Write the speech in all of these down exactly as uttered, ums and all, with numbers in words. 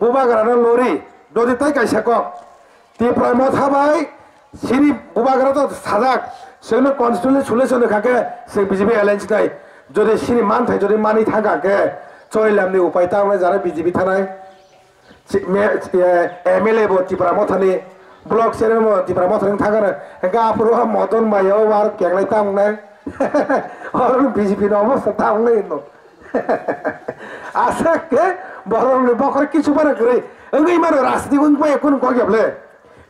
Bubagrano lori, jodi tai kaisa kok. Tipra Motha bai chini Bubagra to sajak, chwngno constitutional solution kha khe chwng B J P alliance nai. Jodi chini manthai jodi mani thangkha khe Choilamni upai ta wngnai jara B J P thanai. Chi-, me-, eh, M L A bo Tipra Mothani, block chairman bo Tipra Mothani thangkha, hwnkhe aphuru o Modon bai o war kenglai ta wngnai. Oro B J P ni obostha ta wngnai no. Aswk khe borokni bokhorok kisu phano kwrwi wngwi mano, rajniti wngwi maya kunu kok ya ble.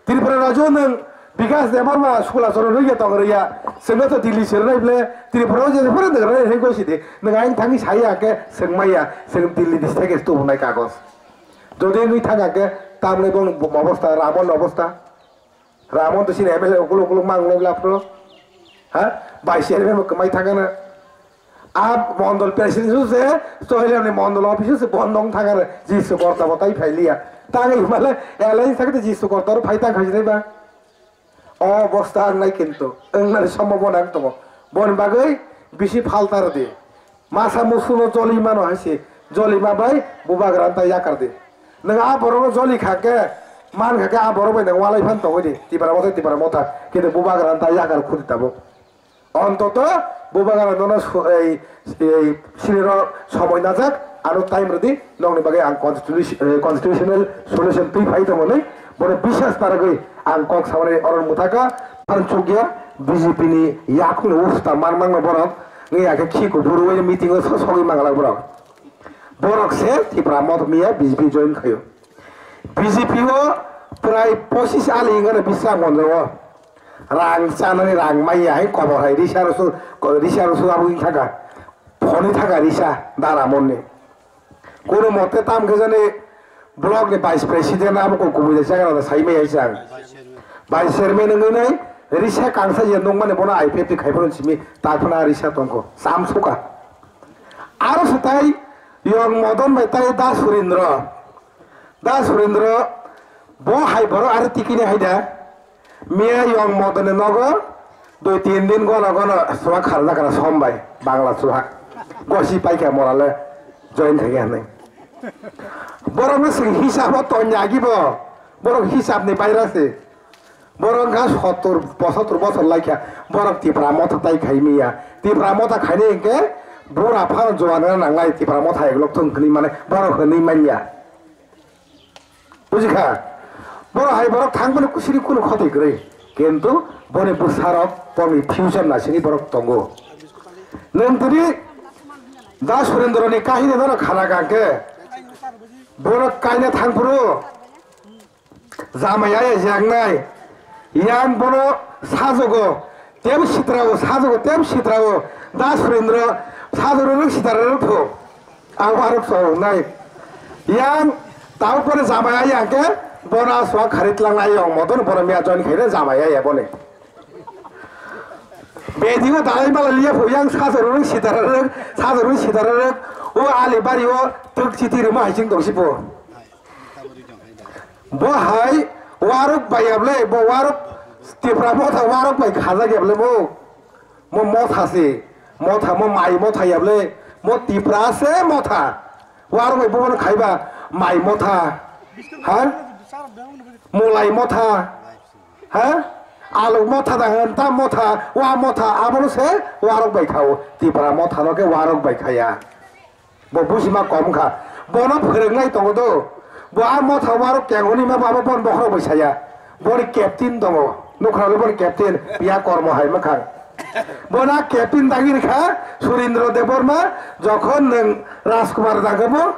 Tripura rajyo nwng Bikas Debbarma sukla choro rwgya tong rwya, chwngno to Delhi se rwnai ble, Tripura o je phano nwng rwnai hwnwi gosidi, nwng ayang thangwi saya khe chwng maya, chwng Delhi district se tubunai kagoj. Jodi wngwi thangkha khe tamni bongni obostha, Ramon obostha. Ramon to chini M L A ukuluk ukuluk mang nai lapro. Ha? Vice chairman bo kwmai thangana. A mondol president su se, Choilamni mondol office su se bondong thangana. Jisu korta bo tai phailiya. Tangwi male alliance sakte Jisu korta ro phai tang khaisi ba. O bosta ang nai kintu. Ang nai somo bo nang tongo. Bon bagwi bisi phaltar di. Masa musuno joli mano hai se, joli ma bai Bubagra ta yakar di. Nwng a borok no joli kha khe, man kha khe a borok bai nwng walai phan tongwi di, Tipra Motha, Tipra Motha, kintu Bubagra ta yakar khudi tabuk. Ontoto Bubagra nono su-, ei, ei, siniro somoi najak, ano time rwdi, nokni bagwi ang constitution, eh, constitutional solution twi phai tongo ni, bono biswas narwgwi ang kok samani oro mwthaka, phan chukya, B J P ni yakung ni usta man mangno borok, Wngya khe khi kuphur ui meeting o sogwi manglak borok. Borok se Tipra Motha miya B J P join khaio. B J P o prai pochis ali wngkha biswrang monjo o. Rang chanani rang maya hai kobor hai risa rosu, risa rosu abo wngkha kha. Phone wngkha kha risa dara monni. Kono mote tam khe jani block ni vice president abo kok kubui jaisa gana sai mai aisa ang. Vice chairman wngwi nai risa kangsa je nukmani bono I P F T khai phano simi ta phano risa tongkho. Cham suka. Aro swtai Yong Modon bai tai Da Surindro. Da Surindro bo hai borok aro tikini hai da. Miya Yong Modon ni nogo dui tin din gono gono suha kharjak rw sombai Bangla suha. Gosi paikha morale join khaikha hinwi. Borok no swng hisab o tonya agi bo. Borok hisab ni baira se. Borok wngkha sottur pochottur bosor laikha. Borok Tipra Motha tai khai miya. Tipra Motha khainai hinkhe bura phano jowan wngna nanglai Tipra Motha eglok thung hinwi mane borok hinwi manya. Bujikha? Borok hai borok thang phano kusini kunu khotoi kwrwi. Kintu boni bwsarok boni future nasini borok tongo. Nwng tini Da Surendra ni kahini no khana kha khe bono kaina thang phuru jamai ya jaknai yang bono sajogo. Tebo sitrago, sajogo, tebo sitrago. Da Surendra sajogo rwrwk sitra rwrwk pho. Ang warwk chongnai. Yang tabuk bono jamai ya khe bono aswk khari tlangnai yong moto bono miya join khaina jamai ya boni. Bedi o dalai mala liya pho yang sajogo rwrwk sitra rwrwk, sajogo rwrwk sitra rwrwk. O ali bari o twk chiti rwma hai chwng tong si pho. Bo hai warok bai yable, bo warok Tipra Motha warok bai khajak yable bo. Mo Motha se, Motha mo mai Motha yable, mo Tipra se Motha. Warok bai bo khaiba mai Motha. Ha? Molai Motha. Ha? Alok Motha da hwn ta Motha, wa Motha, abono se warok bai khao. Tipra Motha no khe warok bai khaya. Bo bujima kom kha. Bono phwrwngnai tongo do. Bo a Motha warok kengoni ma baba bon bokhorok bai saya. Boni captain tongo. Nukhralo boni captain, piya kormo hai makhang. Bona captain dagi rikha Surindra Debbarma, jokhon nwng Rajkumar dagamo,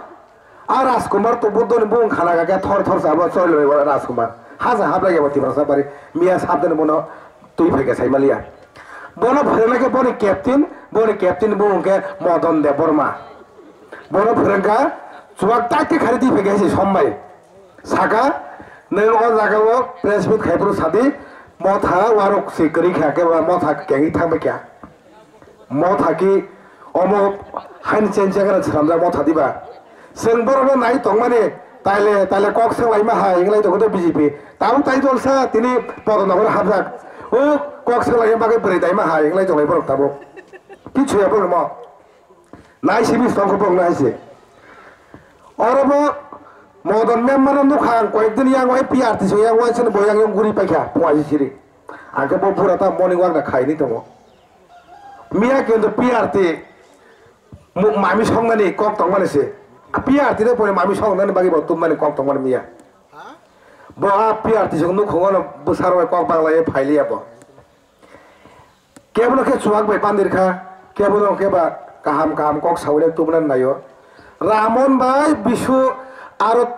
a Rajkumar to Buddhoni bung khana kha thor thor sabo choli bai Rajkumar. Haja hablai yabo Tiprasa bari, miya sabdani bono twi phaikha saimaliya. Bono phwrwngnaikhe boni captain, boni captain bung hwnkhe Modon Debbarma. Bono phwrwngkha chuwak tak khe khari twi phaikha se sombai. Saka, nwng o jagao press meet khaiphuru sadi, Motha warok se kwrwi kha khe ba Motha kengwi thangbai kha. Motha ki omo haini chen chekara swnamjak Motha diba. Chwng borokno nai tongmani taile, taile kok swng laima hai wngwi lai tongo de B J P. Tabuk tai dolsa tini Podonogoro hapjak. O kok swng laima bagwi bwrwi daima hai wngwi lai tongo borok tabuk. Kichu ya borok mo. Nai simi tongkho borok nai se. Oro bo Modon member no nukha ang koyek din yang wai P R T so yang wai sini boyang yang guri paikha puaji siri. Angke bo bura ta morning walk na khaini tongo. Miya kintu P R T mu-, mami songnani kok tongmani se. P R T de pore mami songnani bagi bo tumani kok tongmani miya. Bo a P R T so nukhungo no bwsaro kok bangla ye phailiya bo. Kebono khe chuwak bai pandir kha, kebono khe ba kaham kaham kok sawi tubuna naio. Ramon bai Bisu aro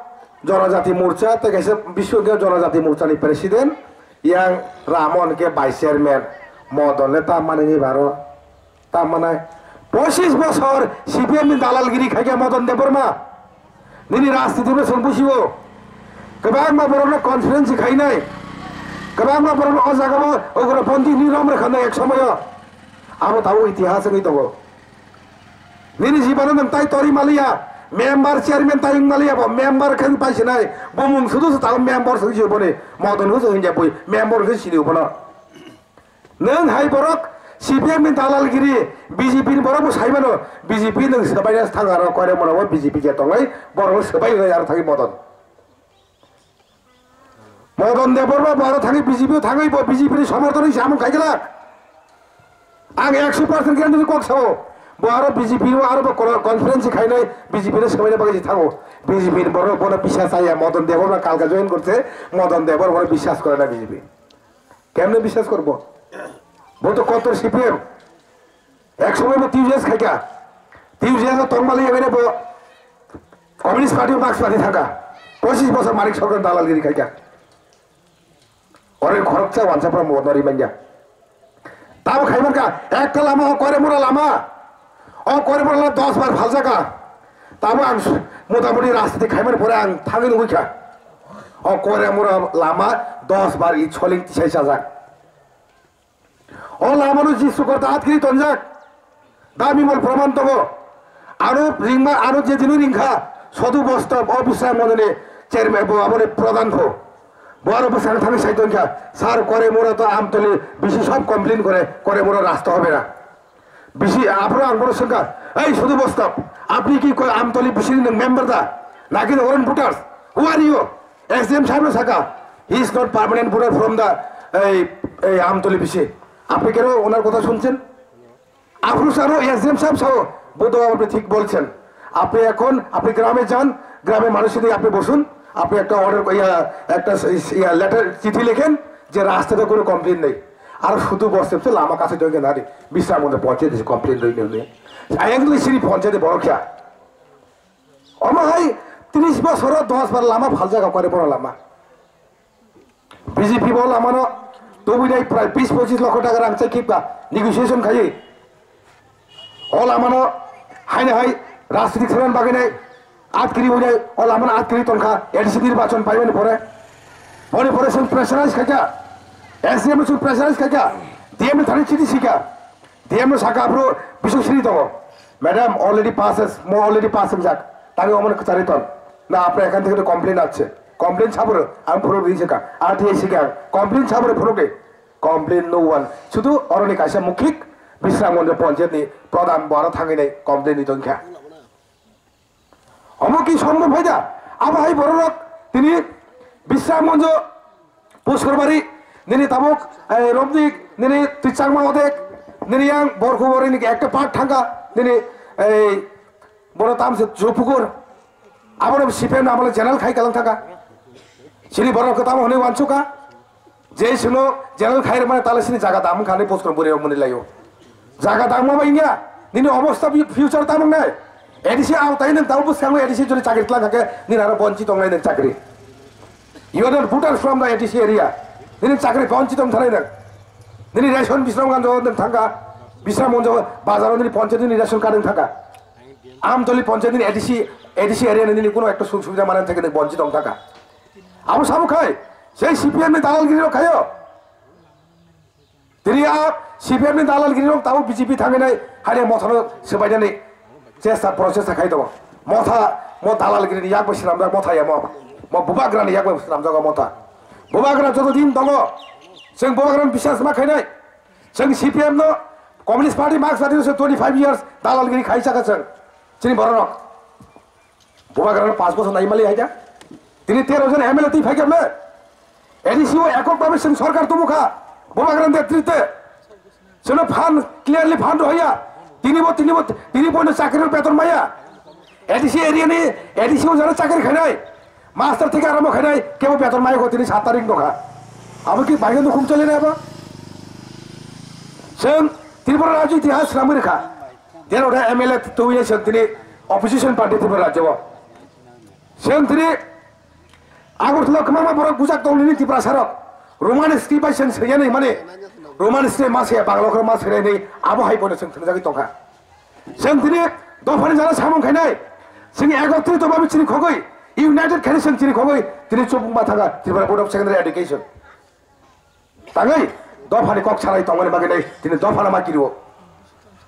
Jonojati Morcha, tei kaisa Bisu khe Jonojati Morcha ni president, yang Ramon khe vice chairman, Modon le ta mani ni baro, ta manai pochis bosor C P M ni dalalgiri khaikha Modon Debbarma. Nini rajniti no chwng bujigo. Kwbangma borokno conference khainai. Kwbangma borokno o jagao ugroponthi hinwi rom rwkha nai ek somoyo. Abo tabuk itihas wngwi tongo. Nini jibano nwng tai tori maliya, member chairman tai wng maliya, bo member khe wng paisinai, bo mung sudu se tabuk member se wngwi boni, Modon se wngya bui, member khe sini bono. Nwng hai borok C P M ni dalalgiri, B J P ni borok bo sai mano, B J P nwng swbaina thang aro koire mano bo B J P je tongnai, borok swbai rwnai aro thangwi Modon. Modon Debbarma bo aro thangwi B J P o thangwi bo B J P ni somorthon ni samung khai glak. Ang ekso percent guarantee kok sao, bo aro B J P o aro bo kono conference khainai B J P no swbaina bagwi thango. B J P ni borok bono bisas chaya, Modon Debbarma kalka join korse, Modon Debbarma bono bisas kore na B J P. Kemne bisas korbo? Bo to kotor C P M. Ek somoy bo T U J S khaikha. T U J S o tongmali yagene bo Communist Party, Marx Party thangkha. Pochis bosor Manik Sarkar dalalgiri khaikha. Ore khoroksa wansa pura mo nori manya. Tamo khaiman ka, ekta lama o kore mura lama. O kore mura lama dos bar phaljakha. Tamo ang su-, motamoti rajniti khaimani pore ang thangwi nugwi kha. O kore mura lama dos bar i choling tisai chajak. O lamano Jisu Khorta atkiri tonjak. Da Bimal proman tongo. Ano ringma, ano je dino ringkha, Sodu Bostob, o Bisram Mondoni chairman bo aboni pradhan pho. Bo aro bwsang thangwi sai tongkha, "Sir, Koremura to Amtoli bisi sob complain kore, Koremura rasta hobe na." Bisi, aphuru ang bono swngkha, "Ei Sodu Bostob, apni ki koi Amtoli bisi ni nwng member da? Naki nwng voters? Who are you?" S D M saheb no saka, "He is not permanent voter from the, ei, ei Amtoli bisi." Apni keno onar kotha shunchen? Aphuru sano S D M saheb sao, "Bo to apni thik bolchen. Apni ekhon apni grame jan, grame manusher diye apni bosun, apni ekta order, iya, ekta, iya, letter, chithi lekhen je rastate kono complain nei." Aro Sodu Bostob se lama kase join nari, Bisram Mondoni ponchayat se complain roi nei. Ayang tu sini ponchayat borok kya? Omo hai tris bosoro dos bar lama phaljago, kore bono lama. B J P bo lamano tubui nai prai bis pochis lokho taka rang chai khibka negotiation khai. O lamano haino hai rajnitik seran bagwi nai atkiri ui nai, o lamano atkiri tongkha A D C nirbachon paimani pore. Boni pore chwng pressurize khaikha, S D M no chwng pressurize khaikha, D M ni thani chini sikha. D M no saka aphuru bisuk siri tongo. "Madam, already passes, mo already pass wngjak. Tangwi omono kwcharwi ton. Na apre ekhan theke complain achhe. Complain saburo ang phuruk ri sika. R T I sika ang. Complain saburo phuruk de." Complain no one. Sudu oroni kaisa mukhik Bisram Mondoni ponchayat ni pradhan bo aro thangwi nai complain ni tongkha. Omo ki sombhob hai da? Abo hai bororok tini Bisramganj, Puskorbari, nini tabuk, eh, Romdik, nini twi Changma odek, nini yang Borkhu Bori ni ekta part thangka, nini, eh, bono tamse Jopukur. Abono C P M ni amole general khai kalang thangka. Chini borok kwtamo hwnwi uansukha. Je chwngno general khai rwmani tala sini jaga dam wngkha hinwi Puskor bwrwi rok mwnwi laio. Jaga dam wngma bai wngya, nini obosta bi future tamo wngnai. A D C aw tai nwng tamo bwskango A D C joni chakri tlang kha khe nini aro bonchi tongnai nwng chakri. You are not voter from the A D C area. Nini chakri bonchi tong thanai nwng. Nini ration Bisramganj nwng thangkha. Bisramganj bazaro nini ponchayat nini ration card nwng thangkha. Amtoli ponchayat nini A D C, A D C area nini kuno ekta sujog subida manani theke nwng bonchi tong thangkha. Abo sabo khai, sei C P M ni dalalgiri rok khaio. Tini a C P M ni dalalgiri rok tabuk B J P thanginai haino mothano swbainani chesta prochesta khai tongo. Motha mo dalalgiri ni yak bai swnamjak motha ya mo. Mo bubagra ni yak bai swnamjago motha. Bubagra joto din tongo. Chwng bubagra ni biswas ma khainai. Chwng C P M no Communist Party Marxist Party no twenty five years dalalgiri khai chakha chwng. Chini borok rok. Bubagrano panch bochor nai mali hai da? Tini tero jon M L A twi phaikha bwle. A D C o ekok babe chwng sarkar tubu kha. Bubagra netrite. Chwngno phan clearly phan rohya. Tini bo, tini bo, tini bo no chakri beton maya. A D C area ni, A D C o jara chakri khainai. Master theke aramo khainai, kebo beton maya ko tini sat tarik no kha. Abo ki baigendo khum chole na ba? Chwng Tripura rajyo itihas swnamwi rwkha. Tero da M L A twi chwng tini opposition party Tripura rajyo o. Chwng tini Agartala kwbangma borok bujak tong nini Tiprasa rok. Roman script bai chwng swiya nai mani. Roman script ma swiya Bangla khoro ma swiya nai abo hai bono chwng thwngjagwi tongkha. Chwng tini dophani jana samung khainai. Chwng ekotrit babi chini khogwi. United khainai chwng chini khogwi. Tini chubuk ma thanga Tripura Board of Secondary Education. Tangwi dophani kok salai tongmani bagwi nai tini dophano ma kirio.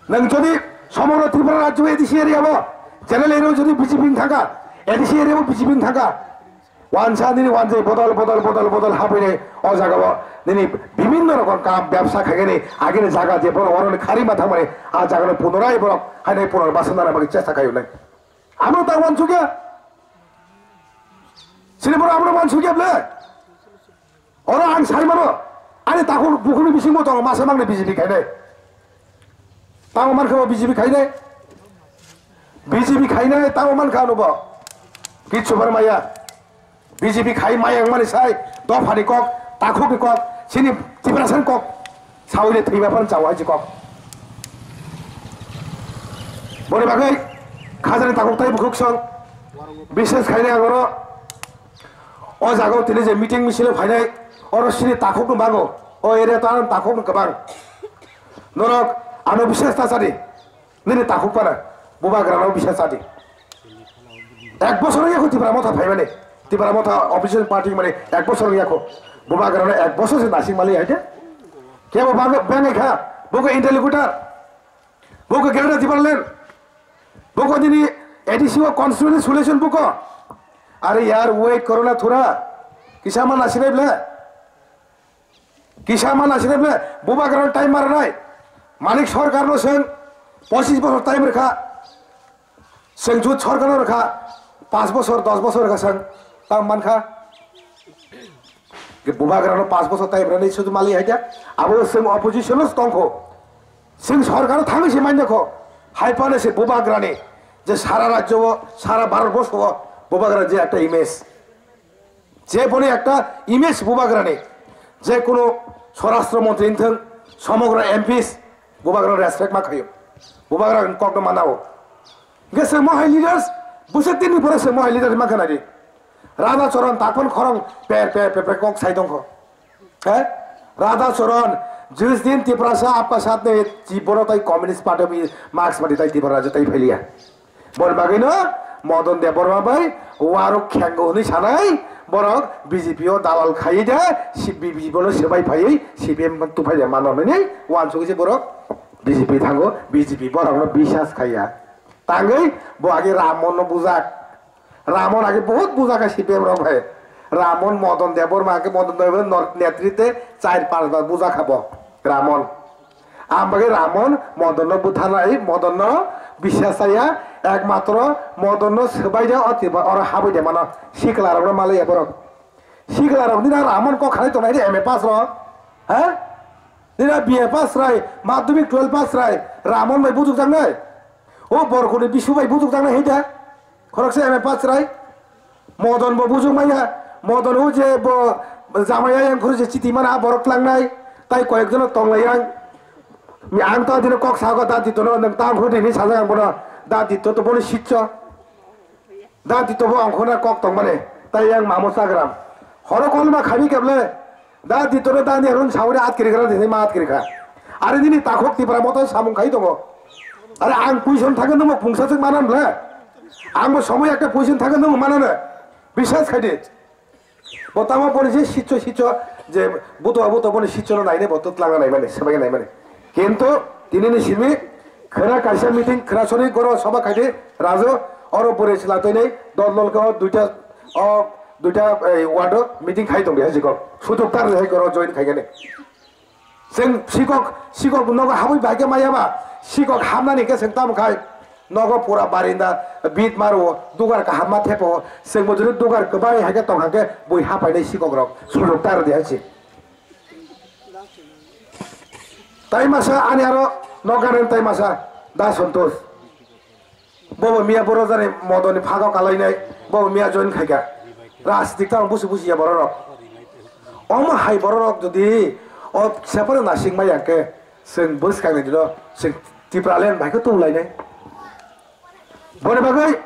Nwng jodi somogro Tripura rajyo A D C area bo channel area jodi B J P ni thangkha, A D C area bo B J P ni thangkha, wansa nini wanjai bodol bodol bodol bodol habuini o jaga o nini bibinno rokom kam bebsa khaigani agini jaga je borok oroni khari ma thangmani a jaga no punorai borok hainai punor basana bagwi chesta khaio nai. Amo ta wansukya. Sini borok amo wansukya ble. Oro ang sai mano, ani takhuk bukhukni bisingo tongo masa mangni B J P khainai. Tamo mankha bo B J P khainai? B J P khainai tamo mankha ano bo? Kichu bar maya. B J P khai maya wngmani sai dophani kok, takhukni kok, chini Tiprasani kok. Sawi le thwiba phano chao hai kok. Boni bagwi khajani takhuk tai bukhuk song. Bishes khainai ang oro. O jaga o tini je meeting misil o phainai, oro sini takhuk no bango. O area to ano takhuk no kwbang. Norok ano bishes ta sadi. Nini takhuk pana. Bubagra no bishes sadi. Ek bosor ya ko Tipra Motha phaimani. Tipra Motha opposition party mani ek bosor ya ko. Bubagra no ek bosor se nasing mali haide. Kebo bang bang kha. Buko interlocutor. Buko Greater Tipraland. Buko nini A D C o constituency solution buko. Are yaar, wait koro na thora. Kisa ma nasinai ble. Kisa ma nasinai ble. Bubagra no time maranai. Manik Sarkar no seng. Pochis bosor time rwkha. Seng jut Sarkar no rwkha. Pas bosor, dos bosor rwkha seng. Tam mankha. Bubagrano pas bosor time rani sudu mali haida. Abo seng opposition o tongkho. Seng sarkar o thangwi se manya kho. Hai pano se Bubagrani je sara rajyo o, sara Bharat borsho o Bubagra je ekta image. Je boni ekta image Bubagrani. Je kono swarashtra montri wngthang, somogro M Ps Bubagrano respect ma khayo. Bubagra kokno manao. Ge se mohai leaders, bwswk tini pore se mohai leaders ma khanadi. Radha Charan takon khorang per per per per kok sai tongkho. He? Radha Charan, jis din Tiprasa apka sath ne Tiboro tai Communist Party bi Marxbadi tai Tibora rajyo tai phailiya. Bor bagwi no Madan Debbarma bai warok khengo hwnwi sanai borok B J P o dalal khai de si B J P no sebai phaiwi C P M tuphai de mano hwnwi wansugwi se borok B J P thango, B J P borok no bisas khaiya. Tangwi bo age Ramon no bujak. Ramon age bahut buja kha C P M rok bai. Ramon Madan Debbarma age Madan Debbarma nor-, netrite char panch bar buja kha bo. Ramon. Ang bagwi Ramon Madan no butharnai, Madan no bisas chaya, ekmatro Madan no swbai de oti ba oro habwi de mano. Sikla rok no malaya borok. Sikla rok ni na Ramon kok khanai tongnai de M A pass rok. Ha? Nina B A pass rai, madhyamik twelve pass rai, Ramon bai bujuk jangnai. O Borkuni Bisu bai bujuk jangnai hita. Khoroksa M A pass rai. Modon bo bujuk maya. Modon o je bo jamai yang khuru je chiti mana borok langnai. Tai koyek jono tonglai yang. Mi ang to dino kok sago da ditono nang tang khuru dini sajak ang bono. Da dito to boni sitcho. Da dito bo ang khuna kok tong mane. Tai yang mamo sagram. Horo kolma khami keble. Da dito no da ni run sauri at kiri gra dini ma at kiri kha. Are nini takhok Tipra moto samung khai tongo. Are ang puison thagen nung pungsa sik manan ble. Ang bo somoi ekta puison thagen nung manane. Bisas khai di. Bo tamo boni je sitcho sitcho je buto buto boni sitcho no naine bo to tlangna naimane, sebaina naimane. Kintu tinini simi khwra kaisa meeting khwra sori goro sabha khaidi rajo oro bore sila toinai dol dol khe o duita o duita ei ward o meeting khai tongdi hai jikok. Sutuk tar hai goro join khaigani. Chwng sikok sikok nogo habwi bai khe maya ba sikok hamnani khe chwng tamo khai. Nogo pura barinda bit maro, dugar kaham ma thepo, chwngbo jodi dugar kwbai hai khe tong kha khe bui hapainai sikok rok, sujok ta rwdi hai se. Tai masa ani aro nogaran tai masa da Santosh. Bobo miya boro jani modoni phago kalainai, bobo miya join khaikha. Rajnitik tamo busi busi ya bororok. Omo hai bororok jodi o separe nasing maya khe, chwng bwskangni dino chwng Tipraland bai khe tubulainai. Boni bagwi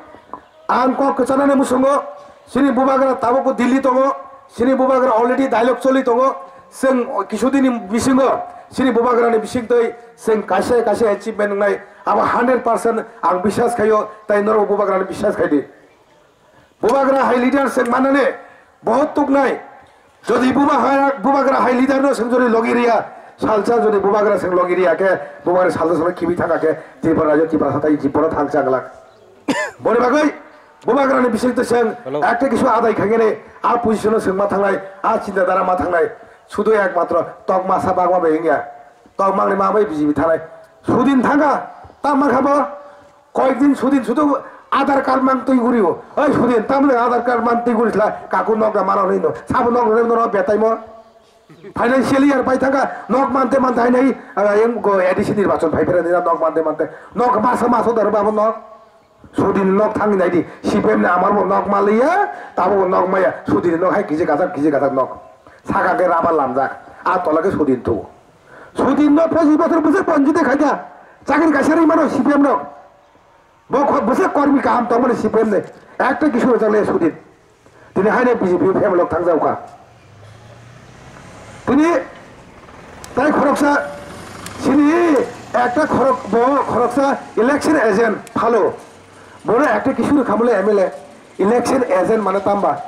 ang kok kwchanani musungo, chini bubagra tabukbo Delhi tongo, chini bubagra already dialogue choli tongo, chwng kisudini bisingo, chini bubagrani bisingtwi chwng kaisa kaisa achievement wngnai, abo hundred percent ang biswas khaio, tai norok bubagrani biswas khaidi. Bubagra hai leader chwng manani, Bohot tuknai. Jodi buba hai, bubagra hai leader no chwng jodi logi riya, salsa jodi bubagra chwng logi riya khe, bubagra salsa salsa khibi thaka khe, Tripura rajyo Tripura satai Tripura thang chang glak. Boni bagwi bubagra ni bising to chwng Hello. Ekta kisu adai khangene, a position o chwng ma thangnai, a chinta dara ma thangnai. Sudu ekmatro tok masa bagma bai wngya. Tok mangni ma bai B J P thanai. Sudin thanga, ta ma khabo, Koyekdin sudin sudu Aadhaar card mang twi guri o. Oi sudin, tamle Aadhaar card mang twi guri sla, kaku nok da mano hino. Sabo nok rem no betai mo. Financial year pai thangka, nok mante mante hai nai, ah, em go A D C nirbachon phai pera nina nok mante mante. Nok masa maso daro babo nok. Sudin nok thangi nai di. C P M ni amar bo nok maliya, tabo bo nok maya. Sudin nok hai kije gajak, kije gajak nok. Saka ke raba lamjak. A tola ke sudin tu. Sudin no phosi bothor bwswk ponjite khaikha. Chakri kaisa ri mano C P M rok. Bo kho bwswk kormi kaham tongmani C P M ni. Ekta kisu rwjak le Sudin. Tini haino B J P family rok thangjaukha. Tini tai khoroksa sini ekta khorok bo khoroksa election agent phalo. Bono ekta kisu rwkha mole M L A. Election agent mane tamba.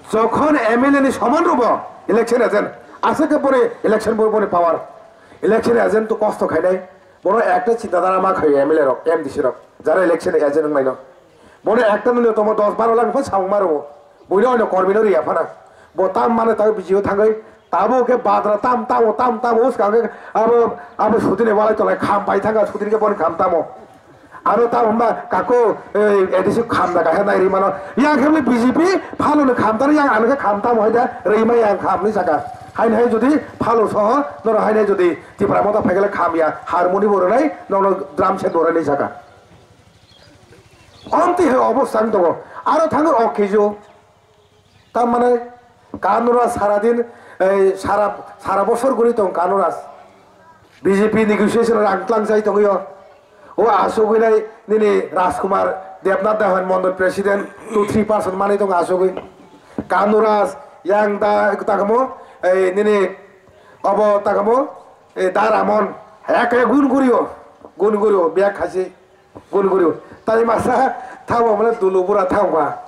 Jokhon M L A ni soman rwbo election agent. Aswk khe boni election bo boni power. Election agent to kosto khainai. Bono ekta chinta dara ma khaio M L A rok, M D C rok, jara election agent wngnaino. Bono ekta nini tomo dos baro lakh pha samung maro. Boino oino kormi no riya phana. Bo tam mane tawi B J P thangwi, tabo khe badra tam tamo, tam tamo, uska khe abo, abo sudine walai tolai kham pai thanga, sudine khe boni kham tamo. Aro ta hwnba kako, eh, A D C kham da kaisa nai ri mano. Yang khe B J P phalo no kham tano, yang ano khe kham tamo hai da, rwi mai yang kham ni saka. Haini hai jodi phalo soho, noro haini jodi Tipra Motha phaikhe kham ya, harmoni bo rwnai, nono drum set bo rwnai saka. Omti hai obostha wng tongo. Aro thango o kijo. Tamani kanura saradin, ei, sara, sara bosor guri tong kanura. B J P negotiation rang tlang jai tongyo. O asugwi nai nini Rajkumar Debnath Dahan Mondol President two three percent mani tong asugwi. Kanura yang da takamo, ei, nini obo takamo, ei, da Ramon. Eke gun guriyo, gun guriyo, biya khasi. Gul guri. Tai masa thabo mane dulu bura thabo ba.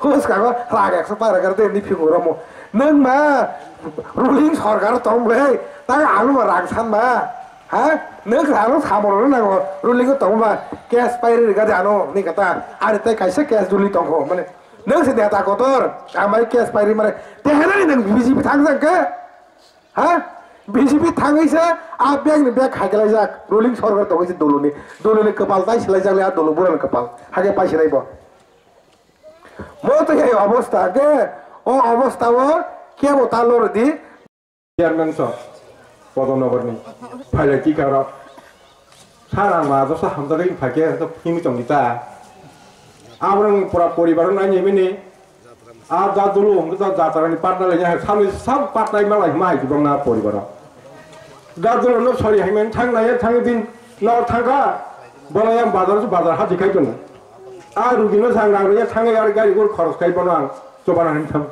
Hus kago rag ekso para kar de ni phingu romo. Nang ma ruling sorkar tong ble. Tai anu ma rang san ma. Ha? Nang anu samoro na go. Ruling ko tong ma. Cash pai ri ga de ano ni kata. Ari tai kaisa cash duli tong ho mane. Nang se neta kotor. Amai cash pai ri mane. Te hena ni nang B J P thang jang ke. Ha? B J P thangwi se a bag ni bag haiklaijak, ruling sorkar tongwi se duluni, duluni kwpal tai silaijak le a dulu burani kwpal, hake pai sinai bo. Mo to ei obostha ke, o obostha o kebo ta lordi. Chairman so, Podonogor ni, phailai tikha rok. Sara ma dosa hamjagwi phaikhe to phimi tongdi ta. Abrang pura poribar nai ni mini. A da dulu hum da jatra ni partner le ya sami sam partner ma lai mai jibong na poribar. Da dulu no sori hai men thang na ya thang din no thangka. Bola yang bazar su bazar hati kai tong. A rugi no sang rang ya thang ya gari gur khoros kai bono ang chobana hin thang.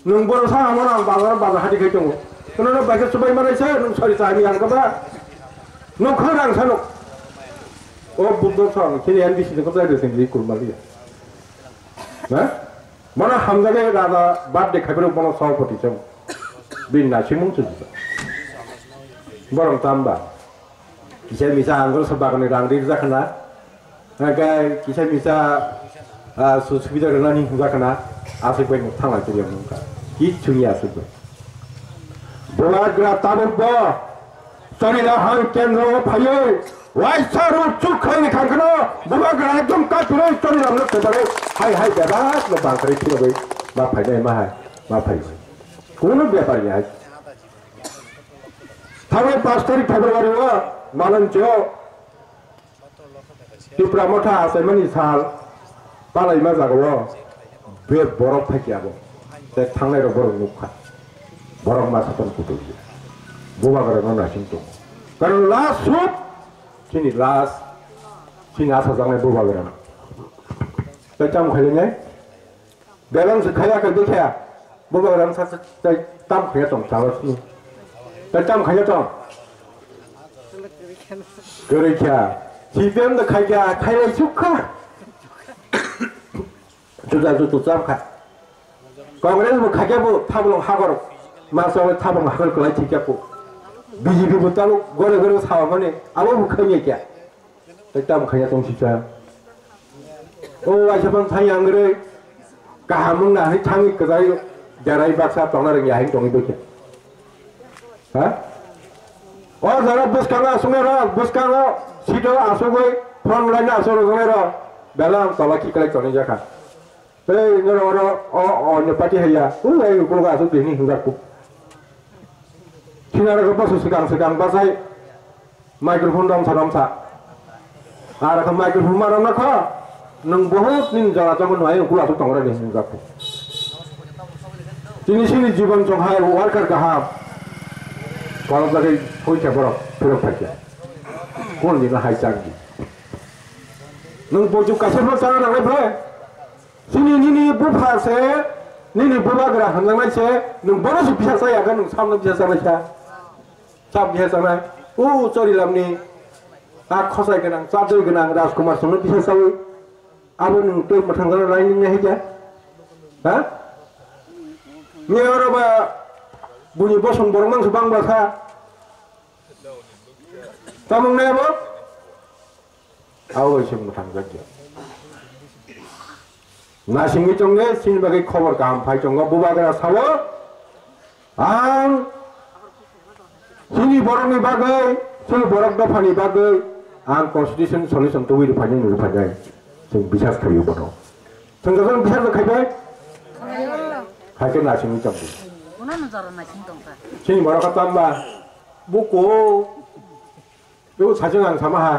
Nwng borok sa amo nang bazar bazar hati khai tongo. Kono no baikhe chubai manai se nwng sori chahini ang kaba. Nwng khang rang sano. O Buddho song khe N B C ko jai de sing ri kurma liya. Ha? Mana hamjale raja birthday khai bono sopoti chong. Bin na simung chu. Borok tamba. Kisa misa ang goro sa bagani rang ri jakhana. Hake kisa misa, ah, su-, subida rwnani hwnjakhana, aswk bai nuk thanglai tongya wngkha. Kichhu ya aswk bai. Bubagra tabuk bo Chonila hai kendro o phaiwi Waisa rok chuk khaini khangkhano bubagra ekdom kaipiroi choriramno kwbari hai hai bebak no bangkhari phirogwi ma phainai ma hai ma phainai. Kuno bepar ya. Thangwi pash tarik February o Malanchio Tipra Motha achaimani sal palaima jagao be borok phaikya abo. Tei thangnai rok borok nukha. Borok ma sapan kutuk ya. Bubagra no naising tongo. Karon last sut chini last chini asa jangnai bubagra. Tei tamo khailai nai. Belong se khaya khe bikha. Bubagra sa sa tei tam khaya tong chalo sini. Tei tam khaya tong. Kwrwi kha. C P M da khai kha, khai lai suk kha. Juda juda cham kha. Congress bo khai kha bo thablong hagor. Ma sa thablong hagor kwlai thik kha bo. B J P bo talo gore gore sawa mani abo bo khai kha. Tei tam khaya tong sisa. O waisa pang thang yang re. Kaham wng na hai thangwi kwchai derai baksa tongna rwngya hai tongwi bwkhe. Ha? O jora bwskango aswknai rok, bwskango sito aswkwi phone line aswk rwjaknai rok. Bela ang tola khiklai tonwi jakha. Tei noro oro o onyo party haiya. U ai ukulok aswk tini hinjak ku. Sinarok boso swkang swkang bachai microphone romsa romsa. Ar khe microphone ma romna kho, nwng bohut nini jora jagao nwng ai ukulok aswk tongra ni hinjak. Tini sini jibon chong hai worker kaham. Kono jagwi phoikha borok phirok phaikha. Kon dino hai chang di. Nwng boju kaisa phano chana nangnai bwle. Sini nini bupha se, nini bubagra hamjaknai se, nwng bono se bisa chaya khe nwng samno bisa chanai sa. Chap bisa chanai. O Chorilamni a khosai gwnang, chadoi gwnang Rajkumar songno bisa chawi. Abo nwng tei mwthangjaknai nini hai khe. Ha? Ni oro ba buini bosong borok mang se bang ba kha. Tamung nai abo? Abo bai se mwthangjakya. Nasingwi tongde, chini bagwi khobor kaham phai tongo. Bubagra sao, ang chini borokni bagwi, chini borok dophani bagwi ang constitution solution tubui rwphainai, rwphainai. Chwng bisas khaio bono. Chwng jotono bisas rok khaibai? Khaikhe nasingwi tongdi. Bono no jora nasing tongkha. Chini borok kha tamba. Buko. Tei sajwk ang sama ha.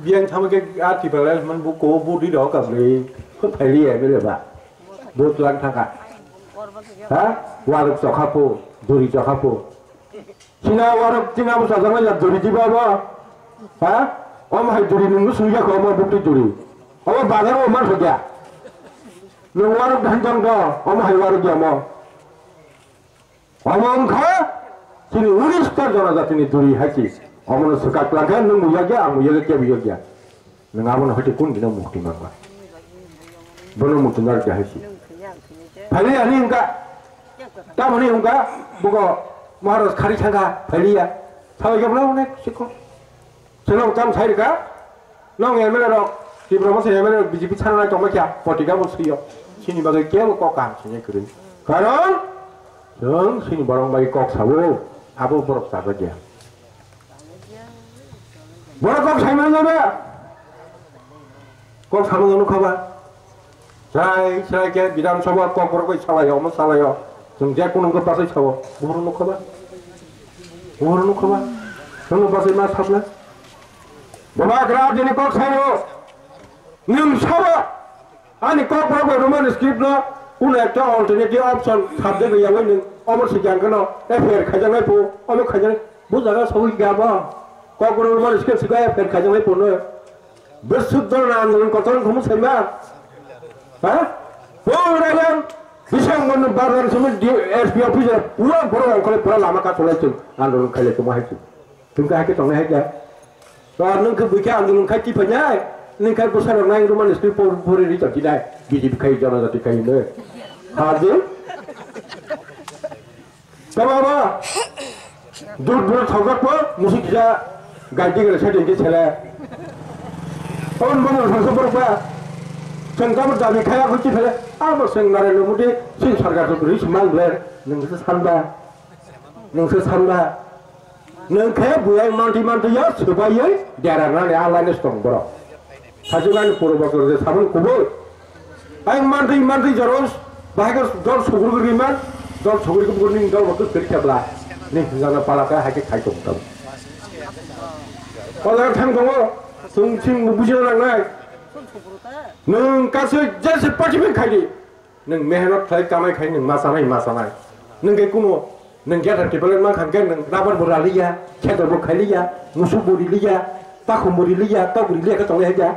Biyang sama khe a Tipra Motha man buko budi rok kabli. Kho phaili ya bele ba. Bot lang thaka. Ha? Warok chokhapo, duri chokhapo. Sina warok china bo sajwk ya duri diba ba. Ha? Om hai duri nunggu suya ko mo bukti duri. Omo bazar o man sokya. Nung warok dhan jang do, om hai warok ya mo. Omo wngkha chini unistar jonojatini duri hai se. Omono swkak langkha, nwng bo yagya, ang bo yagya, kebo yagya. Nwng abono hwte kun dino mukti mangba? Bono mukti narwkya hai se. Phailiya hinwi wngkha. Tamoni wngkha, buko Maharaj khari thangkha, phailiya. Sabai khe bono onek sikho. Chwng tam sai rwkha, nong M L A rok, Tipra Motha M L A rok B J P sana nai tongma kya, potika bo swiyo. Chini bagwi kebo kok kaham sinai kwrwi. Karon, chwng chini borok bai kok sawo, abo borok chajakya. Borok kok saimano ba? Kok saimano nukha ba? Chwrai, chwrai khe Bidhan Sabha kokborok bai salaio, omo salaio. Chwng je kunu wngkhe bachai sao. Buhuru nukha ba? Buhuru nukha ba? Chwngno bachai ma sabla? Bubagra bini kok saio. Nwng sabo ani kokborok bai Roman script no kunu ekta alternative option subject bai yawi nwng omo sikya hwnkhe no F I R khaijaknai phu, omo khaijaknai. Bo jaga sogwi kha bo. Kokborok Roman script sikha F I R khaijaknai phu no. Bwswk dol na andolon kotor wngkha mwsai ma? Ha? Pura yang bisang mon bazar simi di S P office pura borok ongkhorwi pura lama ka cholai chwng andolon khailai tongma hai chwng. Chwng ka hai khe tongnai hai khe. To nwng khe buikhe andolon khai tipainai. Nwng khai bwsarok nai Roman script por pori ri chok dinai. B J P khai jonojati khai no. Ha je? Tama ba, dur dur thokjak po, musik kisa gaidi gele setting ke sele. Pon bono thangsa borok ba, chwng tamo dabi khaya khuchi sele, amo chwng Narendra Modi, chini sarkar to bwrwi se mang ble, nwng se san ba, nwng se san ba. Nwng khe buyai mantwi mantwi ya swbaiwi dera nani a line stong borok. Sajwk ani puro bokor je sabun kubui. Ang mantwi mantwi joro bahai dol sugurgwi rima, dol sugurgwi bukuni dol bokor kiri kebla. Ni hwnjana pala khe hai khe khai tong tong. Pala thang tongo, sung sing bujina nangnai. Nwng kaso jese party bai khai di. Nwng mehnat khlai kamai khai nwng ma sanai ma sanai. Nwng khe kuno nwng gate tipalan ma khan khe nwng rubber bo raliya, kheto bo khailiya, musuk bo riliya, takhum bo riliya, tok bo riliya khe tonglai haida.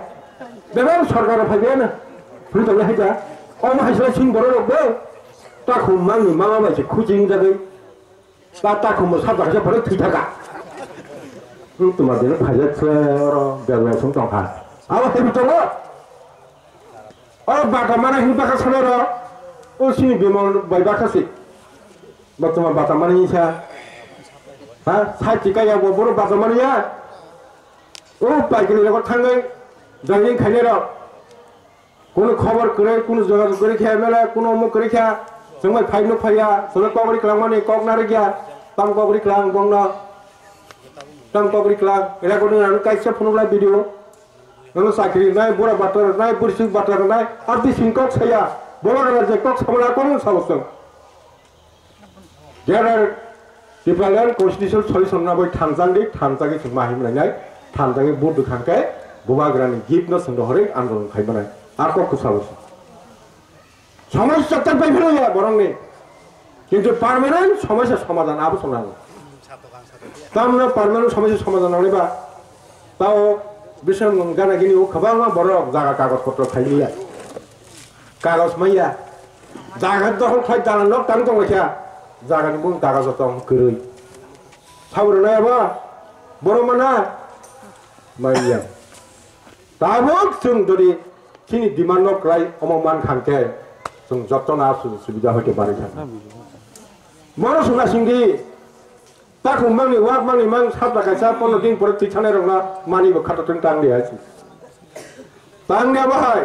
Bebak sorkar rok phaibai ano. Phuri tonglai haida. Omo hai sala sing borok rok bo. Takhum mangni mama bai se khuching jagwi. Ta, ta khumbo sab dakha se phore thwi thaka. Hmm, tuma dino phaijak se oro bel bel song tong kha. Abo hebi tongo. O bata mana hin baka sano ro. O sini bimol bai baka si. Bo tuma bata mana hin sa. Ha, sai tika ya bo boro bata mana ya. O paikini rogo thangai. Joining khainai rok. Kunu khobor kwrwi, kunu jogajog kwrwi khe M L A, kunu omo kwrwi khe, chwng bai phai nuk phaiya, chwngno kok ri kwlangmani kok narwkya, tam kok ri kwlang bongno, tam kok ri kwlang, recording rano kaisa phunukla video, nono chakri rwnai, bura batra rwnai, bursik batra rwnai, ar bising kok saya, bola rwnai je kok samani a kok sabo chwng. There are Tipraland constitutional solution na bai thanjang di, thanjagwi chwng ma himlai nai, thanjagwi vote rwkha khe bubagrani gift no chwng rohorwi andolon khai manai. A kok kwsa bo se. Somosya tak bai phano ya borok ni. Kintu permanent somosya somadhan abo chwng nango. Tamno permanent somosya somadhan nangnai ba. Tao bising gana gini o kwbangma borok jaga kagoj potro khai liya. Kagoj maya. Jaga dokhol khlai dalan nok tang tong kha. Jaga ni bung kagoj tong kwrwi. Sabro na ba. Boro mana. Maya. Tabuk chwng dori chini demand nok khlai omo man khan khe chwng jotto na su subida hoite bari kha. Boro suna singdi. Takhum mangni wak mangni mang sapla kaisa pono din pore twi thanai rokna mani bo khata tong tang di hai. Tang di abo hai.